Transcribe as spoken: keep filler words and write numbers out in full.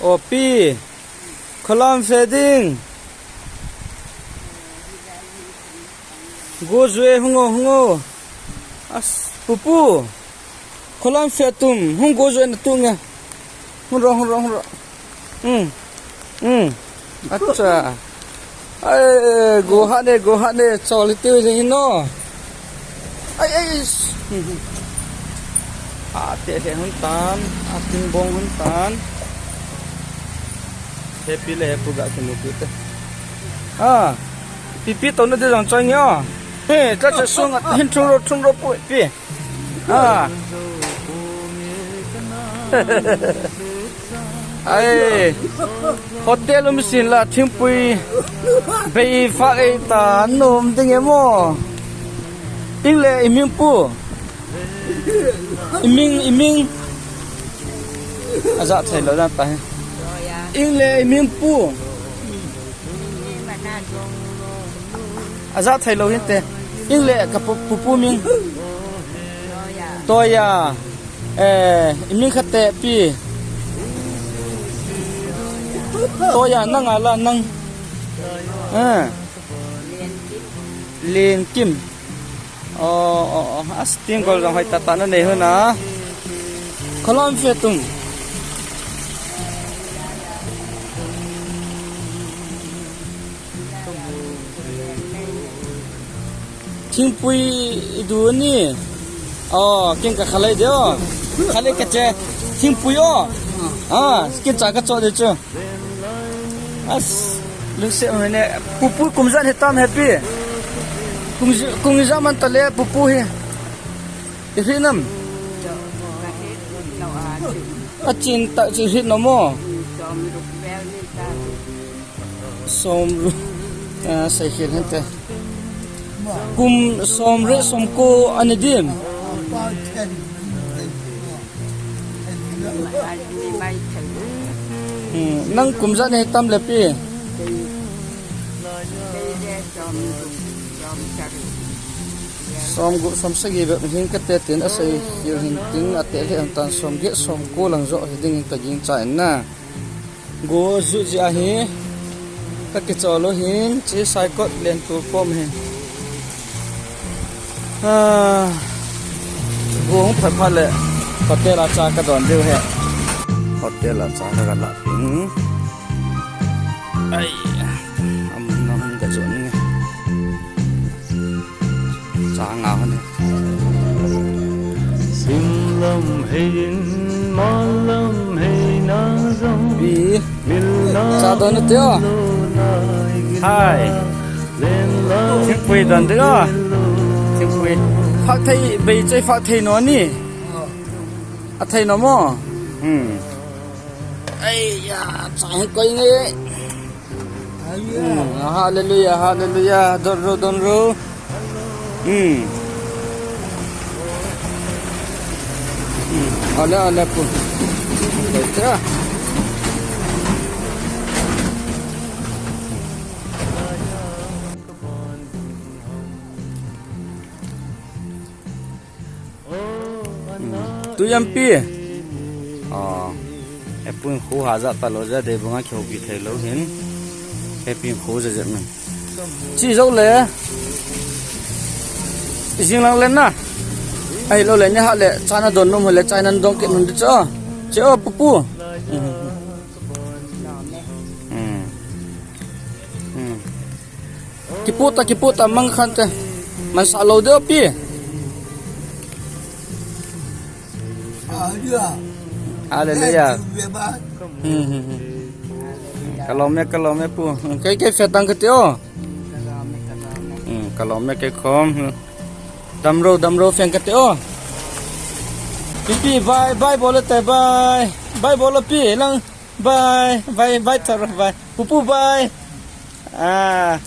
O pi, kholam fe ding. Go jui hung o, hung o. As, pupu. Kholam fe tum, hung go jui na tung e. Hung ro, hung ro, hung ro. Hmm. Hmm. Acha. Ai, go hat ne, go hat ne, chol tiu jing in no. Ai, ai. A te le hun tan, a ting bong hun tan. Happy le happy ga kimu pi te. Ah, pi pi to na de jong choi nge o. He, ta che sung a hin thung ro, thung ro pu pi. Ah. Ai, hotel um sin la thingpui bei fak ei ta nom ding e mo. Ing le i ming pu. I ming, i ming. A ja thei lo dan ta he. Ing le i ming pu. A ja thei lo hin te. Ing le ka pu, pu, pu ming. Toya. Eh, i ming khat te pi. Toya nang a la nang. Eh. Len Kim. Oh, oh, oh. As ting gol jong hoi ta ta na nei hun a. Kholam fe tum. Thingpui i du ni. Oh, kin ka khalei de o. Khalei ka che. Thingpui o. Ah, kin cha ka cho de chu. As, lungset um ne. Pupu kum jan hitam happy. Kum j-, kum jan man ta le pupu hi. I hri nam. A chin ta chi hri nam mo. Som ru. Ah, sai khel hen te. Kum som re som ko ani dim. Hmm, nang kum jan hitam le pi. Som gup, som sagi bep hin ka te tin a sai khel hin tin a te le an tan som get, som ko lang jo hi ding ka ging cha in na. Go ju ji a hi. Ka kichol u hin, chi Saikot len tu pom hin. Ah, go hung phat phat le, hotel a cha ka don diu he. Hotel a cha ka la pin. Ai, am na hung ka chun. Changa hon e. Simlam heiin, malam heina jong. Pi. Milna cha don u te o. Hai. Lenla thingpui don te o. Thingpui. Fak thei, bei chai fak thei no ni. A thei no mo. Hmm. Ai ya, cha hung koi nge. Hmm, hallelujah, hallelujah. Don ro, don ro. Hmm. Hmm. Ole, ole, pu. Better. Hmm. Tu yam pi. Ah. Epui khu ha ja ta lo ja de bunga kho pi thei lo hin. Epui khu ja ja min. Chi jo le. Jing lang le na. Ai lo le ni ha le. Chana don nom le chana don ke nun de cho. Che o pupu. Hmm. Hmm. Hmm. Kipu ta, kipu ta, mang khan te. Man sa lo de o pi. Hallelujah. Hmm, hmm, hmm. Ka lom e, ka lom e pu. Kei, kei fe tang kati o. Hmm, ka lom e kei khom. Dam ro, dam ro fe kati o. Pi, pi, bye, bye bol te, bye. Bye bol pi, lang. Bye, bye, bye, tar, bye. Pupu, bye. Ah.